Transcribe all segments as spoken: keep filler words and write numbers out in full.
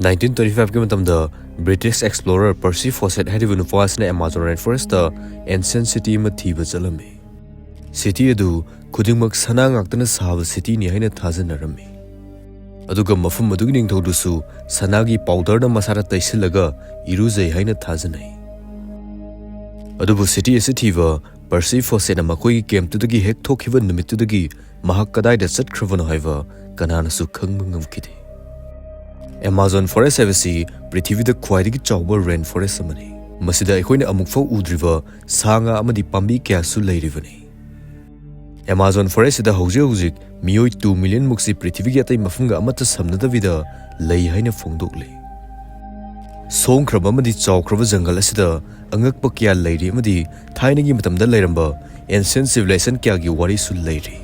Nineteen twenty ꯐꯥꯏꯚꯀꯤ ꯃꯇꯝꯗ British explorer Percy Fawcett ꯍꯥꯏꯔꯤꯕ ꯅꯨꯄꯥ ꯑꯁꯤꯅ Amazon rainforestꯇ ancient city ꯑꯃ ꯊꯤꯕ ꯆꯠꯂꯝꯃꯤ꯫ City ꯑꯗꯨ ꯈꯨꯗꯤꯡꯃꯛ ꯁꯅꯥ ꯉꯥꯛꯇꯅ ꯁꯥꯕ cityꯅꯤ ꯍꯥꯏꯅ ꯊꯥꯖꯅꯔꯝꯃꯤ꯫ ꯑꯗꯨꯒ ꯃꯐꯝ ꯑꯗꯨꯒꯤ ꯅꯤꯡꯊꯧꯗꯨꯁꯨ ꯁꯅꯥꯒꯤ powderꯅ ꯃꯁꯥꯗ ꯇꯩꯁꯤꯜꯂꯒ ꯏꯔꯨꯖꯩ ꯍꯥꯏꯅ ꯊꯥꯖꯅꯩ꯫ ꯑꯗꯨꯕꯨ city ꯑꯁꯤ ꯊꯤꯕ Percy Fawcettꯅ ꯃꯈꯣꯏꯒꯤ campꯇꯨꯗꯒꯤ ꯍꯦꯛ ꯊꯣꯛꯈꯤꯕ ꯅꯨꯃꯤꯠꯇꯨꯗꯒꯤ ꯃꯍꯥꯛ ꯀꯗꯥꯏꯗ ꯆꯠꯈ꯭ꯔꯕꯅꯣ ꯍꯥꯏꯕ ꯀꯅꯥꯅꯁꯨ ꯈꯪꯕ ꯉꯝꯈꯤꯗꯦ꯫ Amazon forest ꯍꯥꯏꯕꯁꯤ ꯄ꯭ꯔꯤꯊꯤꯕꯤꯗ ꯈ꯭ꯋꯥꯏꯗꯒꯤ ꯆꯥꯎꯕ rainforest ꯑꯃꯅꯤ꯫ ꯃꯁꯤꯗ ꯑꯩꯈꯣꯏꯅ ꯑꯃꯨꯛꯐꯥꯎ ꯎꯗ꯭ꯔꯤꯕ ꯁꯥ ꯉꯥ ꯑꯃꯗꯤ ꯄꯥꯝꯕꯤ ꯀꯌꯥꯁꯨ ꯂꯩꯔꯤꯕꯅꯤ꯫ Amazon forestꯁꯤꯗ ꯍꯧꯖꯤꯛ ꯍꯧꯖꯤꯛ ꯃꯤꯑꯣꯏ two million ꯃꯨꯛꯁꯤ ꯄ꯭ꯔꯤꯊꯤꯕꯤꯒꯤ ꯑꯇꯩ ꯃꯐꯝꯒ ꯑꯃꯠꯇ ꯁꯝꯅꯗꯕꯤꯗ ꯂꯩ ꯍꯥꯏꯅ ꯐꯣꯡꯗꯣꯛꯂꯤ꯫ ꯁꯣꯡꯈ꯭ꯔꯕ ꯑꯃꯗꯤ ꯆꯥꯎꯈ꯭ꯔꯕ ꯖꯪꯒꯜ ꯑꯁꯤꯗ ꯑꯉꯛꯄ ꯀꯌꯥ ꯂꯩꯔꯤ ꯑꯃꯗꯤ ꯊꯥꯏꯅꯒꯤ ꯃꯇꯝꯗ ꯂꯩꯔꯝꯕ ancient civilization ꯀꯌꯥꯒꯤ ꯋꯥꯔꯤꯁꯨ ꯂꯩꯔꯤ꯫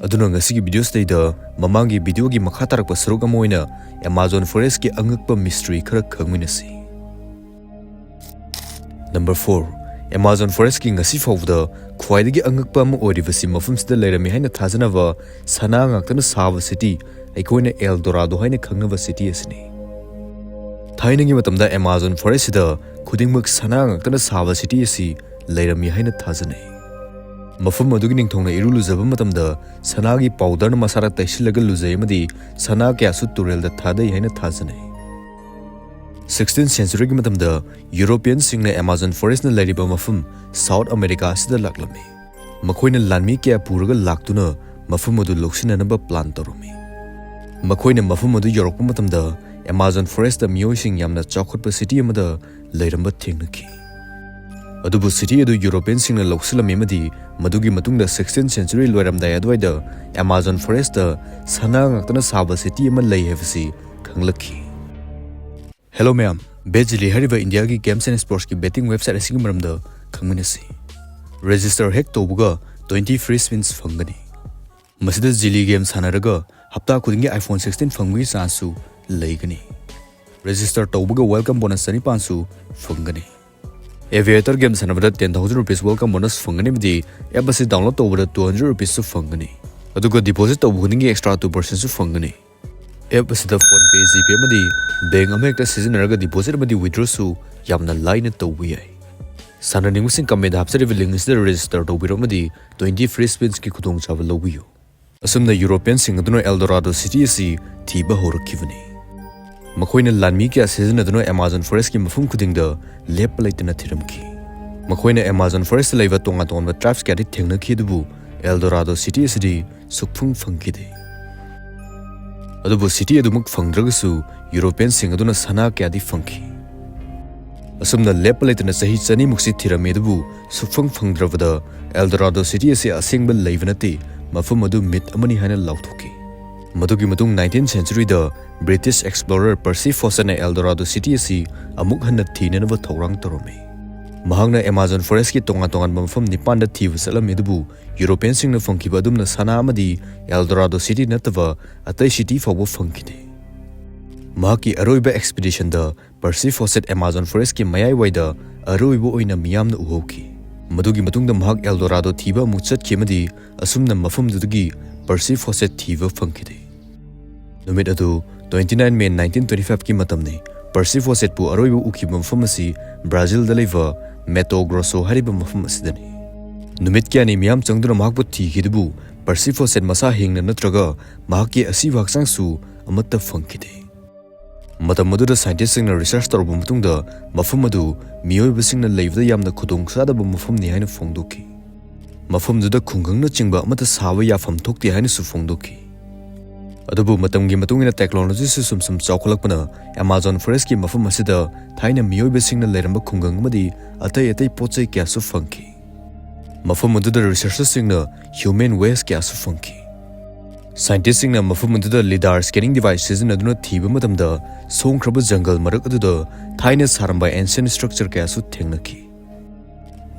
ꯑꯗꯨꯅ ꯉꯁꯤꯒꯤ videoꯁꯤꯗꯩꯗ ꯃꯃꯥꯡꯒꯤ videoꯒꯤ ꯃꯈꯥ ꯇꯥꯔꯛꯄ ꯁꯔꯨꯛ ꯑꯃ ꯑꯣꯏꯅ Amazon forestꯀꯤ ꯑꯉꯛꯄ mystery ꯈꯔ ꯈꯪꯃꯤꯟꯅꯁꯤ꯫ Number four, Amazon forestꯀꯤ ꯉꯁꯤ ꯐꯥꯎꯕꯗ ꯈ꯭ꯋꯥꯏꯗꯒꯤ ꯑꯉꯛꯄ ꯑꯃ ꯑꯣꯏꯔꯤꯕꯁꯤ ꯃꯐꯝꯁꯤꯗ ꯂꯩꯔꯝꯃꯤ ꯍꯥꯏꯅ ꯊꯥꯖꯅꯕ ꯁꯅꯥ ꯉꯥꯛꯇꯅ ꯁꯥꯕ city, ꯑꯩꯈꯣꯏꯅ El Dorado ꯍꯥꯏꯅ ꯈꯪꯅꯕ city ꯑꯁꯤꯅꯤ꯫ ꯊꯥꯏꯅꯒꯤ ꯃꯇꯝꯗ Amazon forestꯁꯤꯗ ꯈꯨꯗꯤꯡꯃꯛ ꯁꯅꯥ ꯉꯥꯛꯇꯅ ꯁꯥꯕ city ꯑꯁꯤ ꯂꯩꯔꯝꯃꯤ ꯍꯥꯏꯅ ꯊꯥꯖꯅꯩ꯫ ꯃꯐꯝ ꯑꯗꯨꯒꯤ ꯅꯤꯡꯊꯧꯅ ꯏꯔꯨ ꯂꯨꯖꯕ ꯃꯇꯝꯗ ꯁꯅꯥꯒꯤ powderꯅ ꯃꯁꯥꯗ ꯇꯩꯁꯤꯜꯂꯒ ꯂꯨꯖꯩ ꯑꯃꯗꯤ ꯁꯅꯥ ꯀꯌꯥꯁꯨ ꯇꯨꯔꯦꯜꯗ ꯊꯥꯗꯩ ꯍꯥꯏꯅ ꯊꯥꯖꯅꯩ꯫ Sixteenth centuryꯒꯤ ꯃꯇꯝꯗ Europeanꯁꯤꯡꯅ Amazon forestꯅ ꯂꯩꯔꯤꯕ ꯃꯐꯝ South America ꯑꯁꯤꯗ ꯂꯥꯛꯂꯝꯃꯤ꯫ ꯃꯈꯣꯏꯅ ꯂꯥꯟꯃꯤ ꯀꯌꯥ ꯄꯨꯔꯒ ꯂꯥꯛꯇꯨꯅ ꯃꯐꯝ ꯑꯗꯨ ꯂꯧꯁꯤꯟꯅꯅꯕ plan ꯇꯧꯔꯝꯃꯤ꯫ ꯃꯈꯣꯏꯅ ꯃꯐꯝ ꯑꯗꯨ ꯌꯧꯔꯛꯄ ꯃꯇꯝꯗ Amazon forestꯇ ꯃꯤꯑꯣꯏꯁꯤꯡ ꯌꯥꯝꯅ ꯆꯥꯎꯈꯠꯄ city ꯑꯃꯗ ꯂꯩꯔꯝꯕ ꯊꯦꯡꯅꯈꯤ꯫ ꯑꯗꯨꯕꯨ city ꯑꯗꯨ Europeanꯁꯤꯡꯅ ꯂꯧꯁꯤꯜꯂꯝꯃꯤ ꯑꯃꯗꯤ ꯃꯗꯨꯒꯤ ꯃꯇꯨꯡꯗ sixteenth century ꯂꯣꯏꯔꯝꯗꯥꯏ ꯑꯗꯨꯋꯥꯏꯗ Amazon forestꯇ ꯁꯅꯥ ꯉꯥꯛꯇꯅ ꯁꯥꯕ city ꯑꯃ ꯂꯩ ꯍꯥꯏꯕꯁꯤ ꯈꯪꯂꯛꯈꯤ꯫ Hello ꯃꯌꯥꯝ, BetZilly ꯍꯥꯏꯔꯤꯕ ꯏꯟꯗꯤꯌꯥꯒꯤ games and sportsꯀꯤ betting website ꯑꯁꯤꯒꯤ ꯃꯔꯝꯗ ꯈꯪꯃꯤꯟꯅꯁꯤ꯫ Register ꯍꯦꯛ ꯇꯧꯕꯒ twenty free spins ꯐꯪꯒꯅꯤ꯫ ꯃꯁꯤꯗ Zilly game ꯁꯥꯟꯅꯔꯒ ꯍꯞꯇꯥ ꯈꯨꯗꯤꯡꯒꯤ iPhone sixteen ꯐꯪꯕꯒꯤ chanceꯁꯨ ꯂꯩꯒꯅꯤ꯫ Register ꯇꯧꯕꯒ welcome bonus ꯆꯅꯤꯄꯥꯟꯁꯨ ꯐꯪꯒꯅꯤ꯫ Aviator game ꯁꯥꯟꯅꯕꯗ ten thousand rupees welcome bonus ꯐꯪꯒꯅꯤ ꯑꯃꯗꯤ app ꯑꯁꯤ download ꯇꯧꯕꯗ two hundred rupeesꯁꯨ ꯐꯪꯒꯅꯤ꯫ ꯑꯗꯨꯒ deposit ꯇꯧꯕ ꯈꯨꯗꯤꯡꯒꯤ extra two percentꯁꯨ ꯐꯪꯒꯅꯤ꯫ ꯑꯦꯞ ꯑꯁꯤꯗ PhonePe, GPay ꯑꯃꯗꯤ ꯕꯦꯡꯛ ꯑꯃꯍꯦꯛꯇ ꯁꯤꯖꯤꯟꯅꯔꯒ ꯗꯤꯄꯣꯖꯤꯠ ꯑꯃꯗꯤ ꯋꯤꯗ꯭ꯔꯣꯁꯨ ꯌꯥꯝꯅ ꯂꯥꯏꯅ ꯇꯧꯕ ꯌꯥꯏ꯫ ꯁꯥꯟꯅꯅꯤꯡꯕꯁꯤꯡ ꯀꯃꯦꯟꯗ ꯍꯥꯞꯆꯔꯤꯕ ꯂꯤꯡꯛ ꯑꯁꯤꯗ ꯔꯦꯖꯤꯁꯇꯔ ꯇꯧꯕꯤꯔꯣ ꯑꯃꯗꯤ ꯇ꯭ꯋꯦꯟꯇꯤ ꯐ꯭ꯔꯤ ꯁ꯭ꯄꯤꯟꯁꯀꯤ ꯈꯨꯗꯣꯡꯆꯥꯕ ꯂꯧꯕꯤꯌꯨ꯫ ꯑꯁꯨꯝꯅ ꯌꯨꯔꯣꯄꯤꯌꯟꯁꯤꯡ ꯑꯗꯨꯅ ꯑꯦꯜꯗꯣꯔꯥꯗꯣ ꯁꯤꯇꯤ ꯑꯁꯤ ꯊꯤꯕ ꯍꯧꯔꯛꯈꯤꯕꯅꯤ꯫ ꯃꯈꯣꯏꯅ ꯂꯥꯟꯃꯤ ꯀꯌꯥ ꯁꯤꯖꯤꯟꯅꯗꯨꯅ ꯑꯦꯃꯥꯖꯣꯟ ꯐꯣꯔꯦꯁ꯭ꯠꯀꯤ ꯃꯐꯝ ꯈꯨꯗꯤꯡꯗ ꯂꯦꯞꯄ ꯂꯩꯇꯅ ꯊꯤꯔꯝꯈꯤ꯫ ꯃꯈꯣꯏꯅ ꯑꯦꯃꯥꯖꯣꯟ ꯐꯣꯔꯦꯁ꯭ꯠꯇ ꯂꯩꯕ ꯇꯣꯉꯥꯟ ꯇꯣꯉꯥꯟꯕ ꯇ꯭ꯔꯥꯏꯕꯁ ꯀꯌꯥꯗꯤ ꯊꯦꯡꯅꯈꯤ, ꯑꯗꯨꯕꯨ ꯑꯦꯜꯗꯣꯔꯥꯗꯣ ꯁꯤꯇꯤ ꯑꯁꯤꯗꯤ ꯁꯨꯛꯐꯪ ꯐꯪꯈꯤꯗꯦ꯫ ꯑꯗꯨꯕꯨ ꯁꯤꯇꯤ ꯑꯗꯨꯃꯛ ꯐꯪꯗ꯭ꯔꯒꯁꯨ ꯌꯨꯔꯣꯄꯤꯌꯟꯁꯤꯡ ꯑꯗꯨꯅ ꯁꯅꯥ ꯀꯌꯥꯗꯤ ꯐꯪꯈꯤ꯫ ꯑꯁꯨꯝꯅ ꯂꯦꯞꯄ ꯂꯩꯇꯅ ꯆꯍꯤ ꯆꯅꯤꯃꯨꯛꯁꯤ ꯊꯤꯔꯝꯃꯤ, ꯑꯗꯨꯕꯨ ꯁꯨꯛꯐꯪ ꯐꯪꯗ꯭ꯔꯕꯗ ꯑꯦꯜꯗꯣꯔꯥꯗꯣ ꯁꯤꯇꯤ ꯑꯁꯤ ꯑꯁꯦꯡꯕ ꯂꯩꯕ ꯅꯠꯇꯦ, ꯃꯐꯝ ꯑꯗꯨ ꯃꯤꯊ ꯑꯃꯅꯤ ꯍꯥꯏꯅ ꯂꯥꯎꯊꯣꯛꯈꯤ꯫ ꯃꯗꯨꯒꯤ ꯃꯇꯨꯡ ꯅꯥꯏꯟꯇꯤꯟ ꯁꯦꯟꯆꯨꯔꯤꯗ ꯕ꯭ꯔꯤꯇꯤꯁ ꯑꯦꯛꯁꯄ꯭ꯂꯣꯔꯔ ꯄꯔꯁꯤ ꯐꯣꯁꯦꯠꯅ ꯑꯦꯜꯗꯣꯔꯥꯗꯣ ꯁꯤꯇꯤ ꯑꯁꯤ ꯑꯃꯨꯛ ꯍꯟꯅ ꯊꯤꯅꯅꯕ ꯊꯧꯔꯥꯡ ꯇꯧꯔꯝꯃꯤ꯫ ꯃꯍꯥꯛꯅ ꯑꯦꯃꯥꯖꯣꯟ ꯐꯣꯔꯦꯁ꯭ꯠꯀꯤ ꯇꯣꯉꯥꯟ ꯇꯣꯉꯥꯟꯕ ꯃꯐꯝ ꯅꯤꯄꯥꯟꯗ ꯊꯤꯕ ꯆꯠꯂꯝꯃꯤ, ꯑꯗꯨꯕꯨ ꯌꯨꯔꯣꯄꯤꯌꯟꯁꯤꯡꯅ ꯐꯪꯈꯤꯕ ꯑꯗꯨꯝꯅ ꯁꯅꯥ ꯑꯃꯗꯤ ꯑꯦꯜꯗꯣꯔꯥꯗꯣ ꯁꯤꯇꯤ ꯅꯠꯇꯕ ꯑꯇꯩ ꯁꯤꯇꯤ ꯐꯥꯎꯕ ꯐꯪꯈꯤꯗꯦ꯫ ꯃꯍꯥꯛꯀꯤ ꯑꯔꯣꯏꯕ ꯑꯦꯛꯁꯄꯤꯗꯤꯁꯟꯗ ꯄꯔꯁꯤ ꯐꯣꯁꯦꯠ ꯑꯦꯃꯥꯖꯣꯟ ꯐꯣꯔꯦꯁ꯭ꯠꯀꯤ ꯃꯌꯥꯏꯋꯥꯏꯗ ꯑꯔꯣꯏꯕ ꯑꯣꯏꯅ ꯃꯤꯌꯥꯝꯅ ꯎꯍꯧꯈꯤ꯫ ꯃꯗꯨꯒꯤ ꯃꯇꯨꯡꯗ ꯃꯍꯥꯛ ꯑꯦꯜꯗꯣꯔꯥꯗꯣ ꯊꯤꯕ ꯑꯃꯨꯛ ꯆꯠꯈꯤ ꯑꯃꯗꯤ ꯑꯁꯨꯝꯅ ꯃꯐꯝꯗꯨꯗꯒꯤ ꯄꯔꯁꯤ ꯐꯣꯁꯦꯠ ꯊꯤꯕ ꯐꯪꯈꯤꯗꯦ꯫ ꯅꯨꯃꯤꯠ ꯑꯗꯨ twenty nine May nineteen twenty five ꯀꯤ ꯃꯇꯝꯅꯤ꯫ ꯄꯔꯁꯤ ꯐꯣꯁꯦꯠꯄꯨ ꯑꯔꯣꯏꯕ ꯎꯈꯤꯕ ꯃꯐꯝ ꯑꯁꯤ ꯕ꯭ꯔꯥꯖꯤꯜꯗ ꯂꯩꯕ ꯃꯦꯇꯣ ꯒ꯭ꯔꯣꯁꯣ ꯍꯥꯏꯔꯤꯕ ꯃꯐꯝ ꯑꯁꯤꯗꯅꯤ꯫ ꯅꯨꯃꯤꯠ ꯀꯌꯥꯅꯤ ꯃꯤꯌꯥꯝ ꯆꯪꯗꯨꯅ ꯃꯍꯥꯛꯄꯨ ꯊꯤꯈꯤ, ꯑꯗꯨꯕꯨ ꯄꯔꯁꯤ ꯐꯣꯁꯦꯠ ꯃꯁꯥ ꯍꯤꯡꯅ ꯅꯠꯇ꯭ꯔꯒ ꯃꯍꯥꯛꯀꯤ ꯑꯁꯤꯕ ꯍꯛꯆꯥꯡꯁꯨ ꯑꯃꯠꯇ ꯐꯪꯈꯤꯗꯦ꯫ ꯃꯇꯝ ꯑꯗꯨꯗ ꯁꯥꯏꯟꯇꯤꯁ꯭ꯠꯁꯤꯡꯅ ꯔꯤꯁꯔꯆ ꯇꯧꯔꯕ ꯃꯇꯨꯡꯗ ꯃꯐꯝ ꯑꯗꯨ ꯃꯤꯑꯣꯏꯕꯁꯤꯡꯅ ꯂꯩꯕꯗ ꯌꯥꯝꯅ ꯈꯨꯗꯣꯡꯆꯥꯗꯕ ꯃꯐꯝꯅꯤ ꯍꯥꯏꯅ ꯐꯣꯡꯗꯣꯛꯈꯤ꯫ ꯃꯐꯝꯗꯨꯗ ꯈꯨꯡꯒꯪꯅꯆꯤꯡꯕ ꯑꯃꯠꯇ ꯁꯥꯕ ꯌꯥꯐꯝ ꯊꯣꯛꯇꯦ ꯍꯥꯏꯅꯁꯨ ꯐꯣꯡꯗꯣꯛꯈꯤ꯫ ꯑꯗꯨꯕꯨ ꯃꯇꯝꯒꯤ ꯃꯇꯨꯡ ꯏꯟꯅ ꯇꯦꯛꯅꯣꯂꯣꯖꯤꯁꯨ ꯁꯨꯝ ꯁꯨꯝ ꯆꯥꯎꯈꯠꯂꯛꯄꯅ ꯑꯦꯃꯥꯖꯣꯟ ꯐꯣꯔꯦꯁ꯭ꯠꯀꯤ ꯃꯐꯝ ꯑꯁꯤꯗ ꯊꯥꯏꯅ ꯃꯤꯑꯣꯏꯕꯁꯤꯡꯅ ꯂꯩꯔꯝꯕ ꯈꯨꯡꯒꯪ ꯑꯃꯗꯤ ꯑꯇꯩ ꯑꯇꯩ ꯄꯣꯠ ꯆꯩ ꯀꯌꯥꯁꯨ ꯐꯪꯈꯤ꯫ ꯃꯐꯝ ꯑꯗꯨꯗ ꯔꯤꯁꯔꯆꯔꯁꯤꯡꯅ ꯍ꯭ꯌꯨꯃꯦꯟ ꯋꯦꯁ꯭ꯠ ꯀꯌꯥꯁꯨ ꯐꯪꯈꯤ꯫ ꯁꯥꯏꯟꯇꯤꯁ꯭ꯠꯁꯤꯡꯅ ꯃꯐꯝ ꯑꯗꯨꯗ ꯂꯤꯗꯥꯔ ꯁ꯭ꯀꯦꯅꯤꯡ ꯗꯤꯚꯥꯏꯁ ꯁꯤꯖꯤꯟꯅꯗꯨꯅ ꯊꯤꯕ ꯃꯇꯝꯗ ꯁꯣꯡꯈ꯭ꯔꯕ ꯖꯪꯒꯜ ꯃꯔꯛ ꯑꯗꯨꯗ ꯊꯥꯏꯅ ꯁꯥꯔꯝꯕ ꯑꯦꯟꯁꯤꯌꯟ ꯁ꯭ꯇ꯭ꯔꯛꯆꯔ ꯀꯌꯥꯁꯨ ꯊꯦꯡꯅꯈꯤ꯫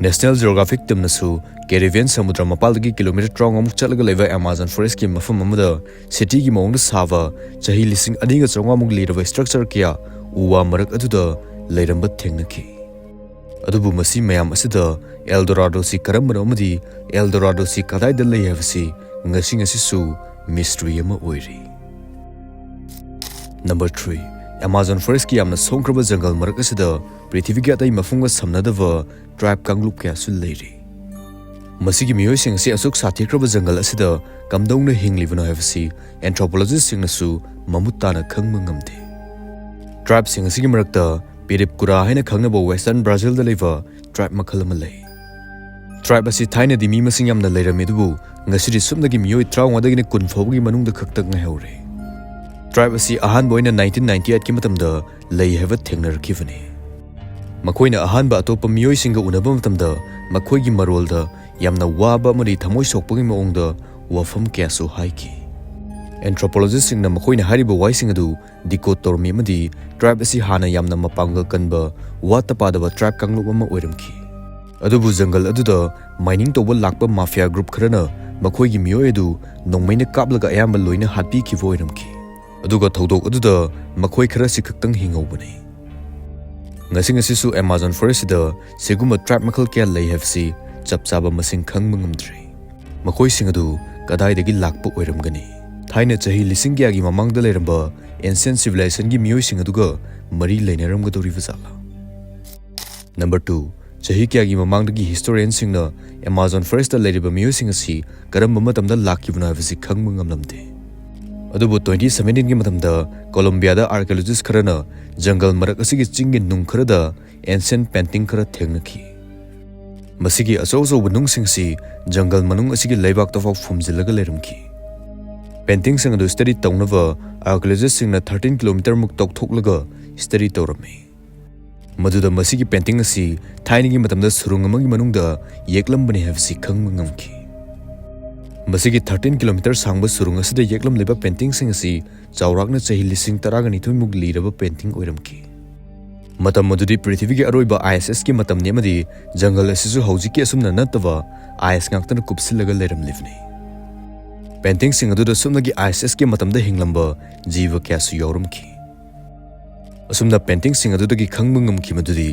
ꯅꯦꯁꯅꯦꯜ ꯖꯤꯑꯣꯒ꯭ꯔꯥꯐꯤꯛ ꯇꯤꯝꯅꯁꯨ ꯀꯦꯔꯤꯕꯤꯌꯟ ꯁꯃꯨꯗ꯭ꯔ ꯃꯄꯥꯜꯗꯒꯤ ꯀꯤꯂꯣꯃꯤꯇꯔ ꯇꯔꯥꯃꯉꯥꯃꯨꯛ ꯆꯠꯂꯒ ꯂꯩꯕ ꯑꯦꯃꯥꯖꯣꯟ ꯐꯣꯔꯦꯁ꯭ꯠꯀꯤ ꯃꯐꯝ ꯑꯃꯗ ꯁꯤꯇꯤꯒꯤ ꯃꯑꯣꯡꯗ ꯁꯥꯕ ꯆꯍꯤ ꯂꯤꯁꯤꯡ ꯑꯅꯤꯒ ꯆꯥꯝꯃꯉꯥꯃꯨꯛ ꯂꯤꯔꯕ ꯁ꯭ꯇ꯭ꯔꯛꯆꯔ ꯀꯌꯥ ꯎ ꯋꯥ ꯃꯔꯛ ꯑꯗꯨꯗ ꯂꯩꯔꯝꯕ ꯊꯦꯡꯅꯈꯤ꯫ ꯑꯗꯨꯕꯨ ꯃꯁꯤ ꯃꯌꯥꯝ ꯑꯁꯤꯗ ꯑꯦꯜꯗꯣꯔꯥꯗꯣꯁꯤ ꯀꯔꯝꯕꯅꯣ ꯑꯃꯗꯤ ꯑꯦꯜꯗꯣꯔꯥꯗꯣꯁꯤ ꯀꯗꯥꯏꯗ ꯂꯩ ꯍꯥꯏꯕꯁꯤ ꯉꯁꯤ ꯉꯁꯤꯁꯨ ꯃꯤꯁꯇ꯭ꯔꯤ ꯑꯃ ꯑꯣꯏꯔꯤ꯫ Number three, Amazon Forest ꯀꯤ ꯌꯥꯝꯅ ꯁꯣꯡꯈ꯭ꯔꯕ ꯖꯪꯒꯜ ꯃꯔꯛ ꯑꯁꯤꯗ ꯄ꯭ꯔꯤꯊꯤꯕꯤꯒꯤ ꯑꯇꯩ ꯃꯐꯝꯒ ꯁꯝꯅꯗꯕ tribe ꯀꯥꯡꯂꯨꯞ ꯀꯌꯥꯁꯨ ꯂꯩꯔꯤ꯫ ꯃꯁꯤꯒꯤ ꯃꯤꯑꯣꯏꯁꯤꯡ ꯑꯁꯤ ꯑꯁꯨꯛ ꯁꯥꯊꯤꯈ꯭ꯔꯕ ꯖꯪꯒꯜ ꯑꯁꯤꯗ ꯀꯝꯗꯧꯅ ꯍꯤꯡꯂꯤꯕꯅꯣ ꯍꯥꯏꯕꯁꯤ anthropologist ꯁꯤꯡꯅꯁꯨ ꯃꯃꯨꯠ ꯇꯥꯅ ꯈꯪꯕ ꯉꯝꯗꯦ꯫ Tribe ꯁꯤꯡ ꯑꯁꯤꯒꯤ ꯃꯔꯛꯇ ꯄꯤꯔꯤꯞ ꯀꯨꯔꯥ ꯍꯥꯏꯅ ꯈꯪꯅꯕ Western Brazil ꯗ ꯂꯩꯕ tribe ꯃꯈꯜ ꯑꯃ ꯂꯩ꯫ Tribe ꯑꯁꯤ ꯊꯥꯏꯅꯗꯤ ꯃꯤ ꯃꯁꯤꯡ ꯌꯥꯝꯅ ꯂꯩꯔꯝꯃꯤ, ꯑꯗꯨꯕꯨ ꯉꯁꯤꯗꯤ ꯁꯨꯞꯅꯒꯤ ꯃꯤꯑꯣꯏ ꯇꯔꯥꯃꯉꯥꯗꯒꯤꯅ ꯀꯨꯟ ꯐꯥꯎꯕꯒꯤ ꯃꯅꯨꯡꯗ ꯈꯛꯇ ꯉꯥꯏꯍꯧꯔꯦ꯫ Tribe ꯑꯁꯤ ꯑꯍꯥꯟꯕ ꯑꯣꯏꯅ nineteen ninety eight ꯀꯤ ꯃꯇꯝꯗ ꯂꯩ ꯍꯥꯏꯕ ꯊꯦꯡꯅꯔꯛꯈꯤꯕꯅꯤ꯫ ꯃꯈꯣꯏꯅ ꯑꯍꯥꯟꯕ ꯑꯇꯣꯞꯄ ꯃꯤꯑꯣꯏꯁꯤꯡꯒ ꯎꯅꯕ ꯃꯇꯝꯗ ꯃꯈꯣꯏꯒꯤ ꯃꯔꯣꯜꯗ ꯌꯥꯝꯅ ꯋꯥꯕ ꯑꯃꯗꯤ ꯊꯃꯣꯏ ꯁꯣꯛꯄꯒꯤ ꯃꯑꯣꯡꯗ ꯋꯥꯐꯝ ꯀꯌꯥꯁꯨ ꯍꯥꯏꯈꯤ꯫ Anthropologist ꯁꯤꯡꯅ ꯃꯈꯣꯏꯅ ꯍꯥꯏꯔꯤꯕ ꯋꯥꯍꯩꯁꯤꯡ ꯑꯗꯨ decode ꯇꯧꯔꯝꯃꯤ ꯑꯃꯗꯤ tribe ꯑꯁꯤ ꯍꯥꯟꯅ ꯌꯥꯝꯅ ꯃꯄꯥꯡꯒꯜ ꯀꯟꯕ, ꯋꯥꯠꯇ ꯄꯥꯗꯕ tribe ꯀꯥꯡꯂꯨꯞ ꯑꯃ ꯑꯣꯏꯔꯝꯈꯤ꯫ ꯑꯗꯨꯕꯨ ꯖꯪꯒꯜ ꯑꯗꯨꯗ mining ꯇꯧꯕ ꯂꯥꯛꯄ mafia group ꯈꯔꯅ ꯃꯈꯣꯏꯒꯤ ꯃꯤꯑꯣꯏ ꯑꯗꯨ ꯅꯣꯡꯃꯩꯅ ꯀꯥꯞꯂꯒ ꯑꯌꯥꯝꯕ ꯂꯣꯏꯅ ꯍꯥꯠꯄꯤꯈꯤꯕ ꯑꯣꯏꯔꯝꯈꯤ꯫ ꯑꯗꯨꯒ ꯊꯧꯗꯣꯛ ꯑꯗꯨꯗ ꯃꯈꯣꯏ ꯈꯔꯁꯤ ꯈꯛꯇꯪ ꯍꯤꯡꯍꯧꯕꯅꯤ꯫ ꯉꯁꯤ ꯉꯁꯤꯁꯨ Amazon Forest ꯁꯤꯗ ꯁꯤꯒꯨꯝꯕ tribe ꯃꯈꯜ ꯀꯌꯥ ꯂꯩ ꯍꯥꯏꯕꯁꯤ ꯆꯞ ꯆꯥꯕ ꯃꯁꯤꯡ ꯈꯪꯕ ꯉꯝꯗ꯭ꯔꯤ꯫ ꯃꯈꯣꯏꯁꯤꯡ ꯑꯗꯨ ꯀꯗꯥꯏꯗꯒꯤ ꯂꯥꯛꯄ ꯑꯣꯏꯔꯝꯒꯅꯤ? ꯊꯥꯏꯅ ꯆꯍꯤ ꯂꯤꯁꯤꯡ ꯀꯌꯥꯒꯤ ꯃꯃꯥꯡꯗ ꯂꯩꯔꯝꯕ ancient civilization ꯒꯤ ꯃꯤꯑꯣꯏꯁꯤꯡ ꯑꯗꯨꯒ ꯃꯔꯤ ꯂꯩꯅꯔꯝꯒꯗꯧꯔꯤꯕ ꯖꯥꯠꯂꯥ? Number two, ꯆꯍꯤ ꯀꯌꯥꯒꯤ ꯃꯃꯥꯡꯗꯒꯤ historian ꯁꯤꯡꯅ Amazon Forest ꯇ ꯂꯩꯔꯤꯕ ꯃꯤꯑꯣꯏꯁꯤꯡ ꯑꯁꯤ ꯀꯔꯝꯕ ꯃꯇꯝꯗ ꯂꯥꯛꯈꯤꯕꯅꯣ ꯍꯥꯏꯕꯁꯤ ꯈꯪꯕ ꯉꯝꯂꯝꯗꯦ꯫ ꯑꯗꯨꯕꯨ twenty seventeen ꯒꯤ ꯃꯇꯝꯗ Colombia ꯗ archaeologist ꯈꯔꯅ ꯖꯪꯒꯜ ꯃꯔꯛ ꯑꯁꯤꯒꯤ ꯆꯤꯡꯒꯤ ꯅꯨꯡ ꯈꯔꯗ ancient painting ꯈꯔ ꯊꯦꯡꯅꯈꯤ꯫ ꯃꯁꯤꯒꯤ ꯑꯆꯧ ꯑꯆꯧꯕ ꯅꯨꯡꯁꯤꯡꯁꯤ ꯖꯪꯒꯜ ꯃꯅꯨꯡ ꯑꯁꯤꯒꯤ ꯂꯩꯕꯥꯛꯇ ꯐꯥꯎ ꯐꯨꯝꯖꯤꯜꯂꯒ ꯂꯩꯔꯝꯈꯤ꯫ Painting ꯁꯤꯡ ꯑꯗꯨ study ꯇꯧꯅꯕ archaeologist ꯁꯤꯡꯅ thirteen kilometer ꯃꯨꯛ ꯇꯧꯊꯣꯛꯂꯒ study ꯇꯧꯔꯝꯃꯤ꯫ ꯃꯗꯨꯗ ꯃꯁꯤꯒꯤ painting ꯑꯁꯤ ꯊꯥꯏꯅꯒꯤ ꯃꯇꯝꯗ ꯁꯨꯔꯨꯡ ꯑꯃꯒꯤ ꯃꯅꯨꯡꯗ ꯌꯦꯛꯂꯝꯕꯅꯤ ꯍꯥꯏꯕꯁꯤ ꯈꯪꯕ ꯉꯝꯈꯤ꯫ ꯃꯁꯤꯒꯤ thirteen kilometer ꯁꯥꯡꯕ ꯁꯨꯔꯨꯡ ꯑꯁꯤꯗ ꯌꯦꯛꯂꯝꯂꯤꯕ painting ꯁꯤꯡ ꯑꯁꯤ ꯆꯥꯎꯔꯥꯛꯅ ꯆꯍꯤ ꯂꯤꯁꯤꯡ ꯇꯔꯥꯒ ꯅꯤꯊꯣꯏ ꯃꯨꯛ ꯂꯤꯔꯕ painting ꯑꯣꯏꯔꯝꯈꯤ꯫ ꯃꯇꯝ ꯑꯗꯨꯗꯤ ꯄ꯭ꯔꯤꯊꯤꯕꯤꯒꯤ ꯑꯔꯣꯏꯕ ice age ꯀꯤ ꯃꯇꯝꯅꯤ ꯑꯃꯗꯤ ꯖꯪꯒꯜ ꯑꯁꯤꯁꯨ ꯍꯧꯖꯤꯛꯀꯤ ꯑꯁꯨꯝꯅ ꯅꯠꯇꯕ ice ꯉꯥꯛꯇꯅ ꯀꯨꯞꯁꯤꯜꯂꯒ ꯂꯩꯔꯝꯂꯤꯕꯅꯤ꯫ Painting ꯁꯤꯡ ꯑꯗꯨꯗ ꯁꯨꯞꯅꯒꯤ ice age ꯀꯤ ꯃꯇꯝꯗ ꯍꯤꯡꯂꯝꯕ ꯖꯤꯕ ꯀꯌꯥꯁꯨ ꯌꯥꯎꯔꯝꯈꯤ꯫ ꯑꯁꯨꯝꯅ painting ꯁꯤꯡ ꯑꯗꯨꯗꯒꯤ ꯈꯪꯕ ꯉꯝꯈꯤ ꯃꯗꯨꯗꯤ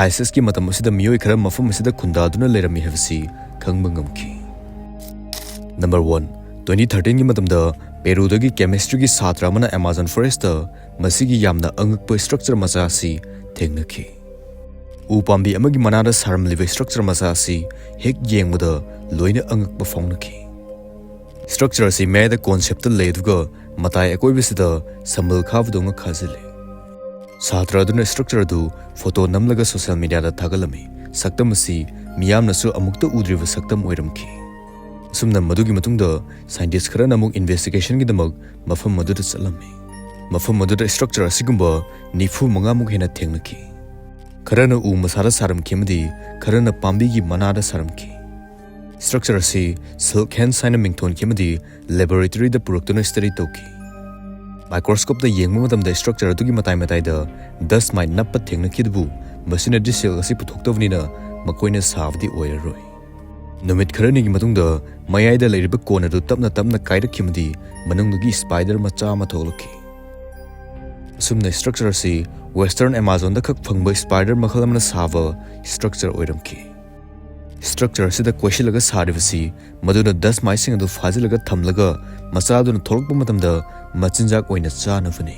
ice age ꯀꯤ ꯃꯇꯝ ꯑꯁꯤꯗ ꯃꯤꯑꯣꯏ ꯈꯔ ꯃꯐꯝ ꯑꯁꯤꯗ ꯈꯨꯟꯗꯥꯗꯨꯅ ꯂꯩꯔꯝꯃꯤ ꯍꯥꯏꯕꯁꯤ ꯈꯪꯕ ꯉꯝꯈꯤ꯫ Number one, twenty thirteen ꯒꯤ ꯃꯇꯝꯗ ꯄꯦꯔꯨꯗꯒꯤ chemistryꯒꯤ ꯁꯥꯇ꯭ꯔ ꯑꯃꯅ Amazon forestꯇ ꯃꯁꯤꯒꯤ ꯌꯥꯝꯅ ꯑꯉꯛꯄ structure ꯃꯆꯥ ꯑꯁꯤ ꯊꯦꯡꯅꯈꯤ꯫ ꯎ ꯄꯥꯝꯕꯤ ꯑꯃꯒꯤ ꯃꯅꯥꯗ ꯁꯥꯔꯝꯂꯤꯕ structure ꯃꯆꯥ ꯑꯁꯤ ꯍꯦꯛ ꯌꯦꯡꯕꯗ ꯂꯣꯏꯅ ꯑꯉꯛꯄ ꯐꯥꯎꯅꯈꯤ꯫ Structure ꯑꯁꯤ ꯃꯌꯥꯏꯗ conceptꯇ ꯂꯩ, ꯑꯗꯨꯒ ꯃꯇꯥꯏ ꯑꯀꯣꯏꯕꯁꯤꯗ ꯁꯝꯕꯜ ꯈꯥꯕꯗꯧꯅ ꯈꯥꯖꯤꯜꯂꯤ꯫ ꯁꯥꯇ꯭ꯔ ꯑꯗꯨꯅ structure ꯑꯗꯨ photo ꯅꯝꯂꯒ social mediaꯗ ꯊꯥꯒꯠꯂꯝꯃꯤ꯫ ꯁꯛꯇꯝ ꯑꯁꯤ ꯃꯤꯌꯥꯝꯅꯁꯨ ꯑꯃꯨꯛꯇ ꯎꯗ꯭ꯔꯤꯕ ꯁꯛꯇꯝ ꯑꯣꯏꯔꯝꯈꯤ꯫ ꯑꯁꯨꯝꯅ ꯃꯗꯨꯒꯤ ꯃꯇꯨꯡꯗ scientist ꯈꯔꯅ ꯑꯃꯨꯛ investigationꯒꯤꯗꯃꯛ ꯃꯐꯝ ꯑꯗꯨꯗ ꯆꯠꯂꯝꯃꯤ꯫ ꯃꯐꯝ ꯑꯗꯨꯗ structure ꯑꯁꯤꯒꯨꯝꯕ ꯅꯤꯐꯨ ꯃꯉꯥꯃꯨꯛ ꯍꯦꯟꯅ ꯊꯦꯡꯅꯈꯤ꯫ ꯈꯔꯅ ꯎ ꯃꯁꯥꯗ ꯁꯥꯔꯝꯈꯤ ꯑꯃꯗꯤ ꯈꯔꯅ ꯄꯥꯝꯕꯤꯒꯤ ꯃꯅꯥꯗ ꯁꯥꯔꯝꯈꯤ꯫ Structure ꯑꯁꯤ silk hens ꯍꯥꯏꯅ ꯃꯤꯡꯊꯣꯟꯈꯤ ꯑꯃꯗꯤ laboratoryꯗ ꯄꯨꯔꯛꯇꯨꯅ study ꯇꯧꯈꯤ꯫ Microscopeꯇ ꯌꯦꯡꯕ ꯃꯇꯝꯗ structure ꯑꯗꯨꯒꯤ ꯃꯇꯥꯏ ꯃꯇꯥꯏꯗ dust mite ꯅꯞꯄ ꯊꯦꯡꯅꯈꯤ, ꯑꯗꯨꯕꯨ ꯃꯁꯤꯅꯗꯤ silk ꯑꯁꯤ ꯄꯨꯊꯣꯛꯇꯕꯅꯤꯅ ꯃꯈꯣꯏꯅ ꯁꯥꯕꯗꯤ ꯑꯣꯏꯔꯔꯣꯏ꯫ ꯅꯨꯃꯤꯠ ꯈꯔꯅꯤꯒꯤ ꯃꯇꯨꯡꯗ ꯃꯌꯥꯏꯗ ꯂꯩꯔꯤꯕ cone ꯑꯗꯨ ꯇꯞꯅ ꯇꯞꯅ ꯀꯥꯏꯔꯛꯈꯤ ꯑꯃꯗꯤ ꯃꯅꯨꯡꯗꯒꯤ spider ꯃꯆꯥ ꯑꯃ ꯊꯣꯛꯂꯛꯈꯤ꯫ ꯑꯁꯨꯝꯅ structure ꯑꯁꯤ Western Amazonꯗ ꯈꯛ ꯐꯪꯕ spider ꯃꯈꯜ ꯑꯃꯅ ꯁꯥꯕ structure ꯑꯣꯏꯔꯝꯈꯤ꯫ Structure ꯑꯁꯤꯗ ꯀꯣꯏꯁꯤꯜꯂꯒ ꯁꯥꯔꯤꯕꯁꯤ ꯃꯗꯨꯅ dust miteꯁꯤꯡ ꯑꯗꯨ ꯐꯥꯖꯤꯜꯂꯒ ꯊꯝꯂꯒ ꯃꯆꯥꯗꯨꯅ ꯊꯣꯛꯂꯛꯄ ꯃꯇꯝꯗ ꯃꯆꯤꯟꯖꯥꯛ ꯑꯣꯏꯅ ꯆꯥꯅꯕꯅꯤ꯫